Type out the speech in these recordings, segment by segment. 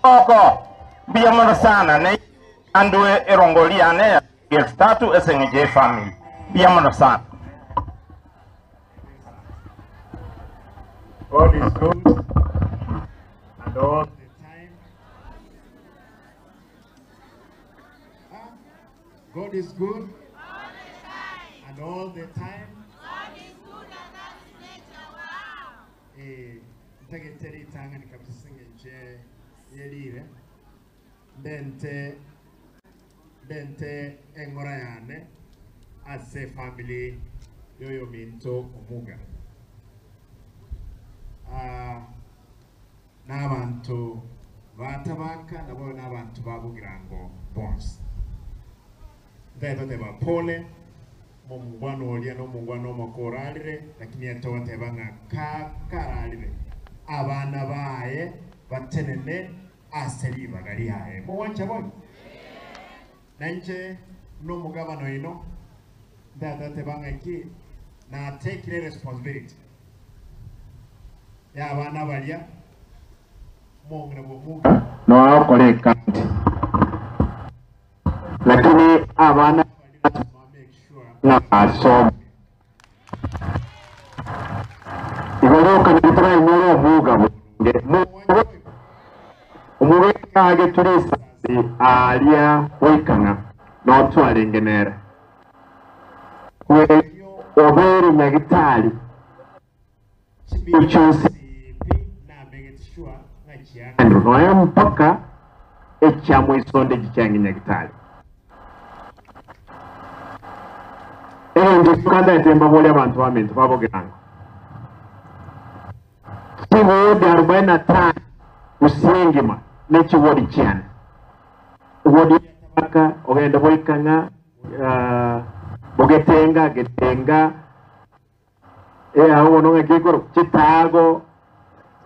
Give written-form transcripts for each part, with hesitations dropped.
Oko mbuya mono sana ne andue erongori yane ya 3000 ase eng'encho ye family. Mbuya mono sana. God is good and all the time. Huh? God is good and all the time. Eh, ntagete ritang'ani kabisa ase eng'encho yerire ndente ndente eng'ora yane ase efamily yoyominto omuga. Ah, na abanto ba Tabaka nabo na abanto ba Bogirango bonsi. Ntagete goteba pole momongwana oria na omongwana omoke orarire, lakini etogoteba ng'a ka kararire abana baye batenene ase ribaga riaye. Mogwancha boigo? Na inche buna omogabana oino ntagete goteba ng'a ki natekire responsibility ya abana baria omong'ina bw'omuga. Noa okore ekanti lakini abana ng'a basome. Igo rioka nari torainyore omuga bonge. Omuga agetwe risasi aaria goika ng'a notwarenge nere. Obeire nyagitari chionsi nonya mpaka echia moisonde chichiange nyagitari. Egento kandete mbaborie abanto baminto babogerango. Chiwodi arobaini na tano gusii engima ne chiwodi chiane. Ewodi ya Tabaka ogende goika ng'a Bogetenga, Getenga, eao bono ng'aki ekorokwa Chitaago,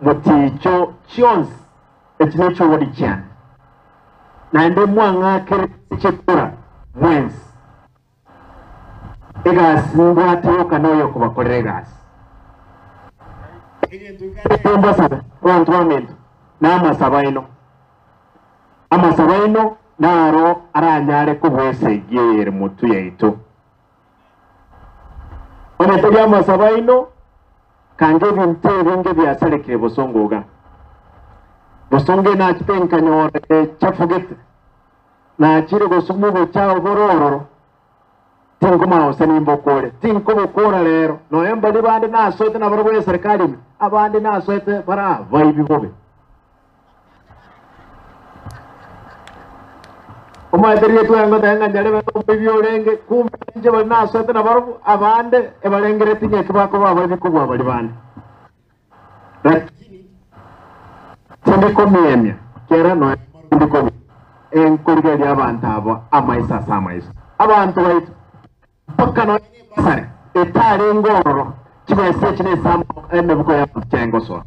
Moticho, chionsi echi ne chiwodi chiane. Naende mwang'akere chikura mwensi. Egasi mbwate yoka noyo okobakorera egasi. Mbasabe abanto baminto namasabo aino, amasabo aino naro aranyare kobua esegi eye ere motwe yaito. Onye tari amasabo aino, kanga ebinto ebinge biasarekire bosongo iga. Bosongo enachete nkanyora echafugete. Nachire gosuma obochao bore ororo, tinkomanya gose nimbokore. Tinkobokora rero, nonya mbaria bande nasoete nabarabwo eserikari ime, abande nasoete bare abaibi bobe. Omanyete riria twengoteba ng'a nyarebe nomoibi orenge, kumbe inche baria nasoete nabarabwo, abande ebarengeretie ng'a eki bakoba abaibi kobua baria bande. Lakini tindi komiemia kera nonya tindi kobi enkorigereria abanto aba amaiso ase amaiso. Abanto baito mpaka nonya nembasare etarenge ororo, chibesa echi nese emebuko y'abanto chiaye ngosoa.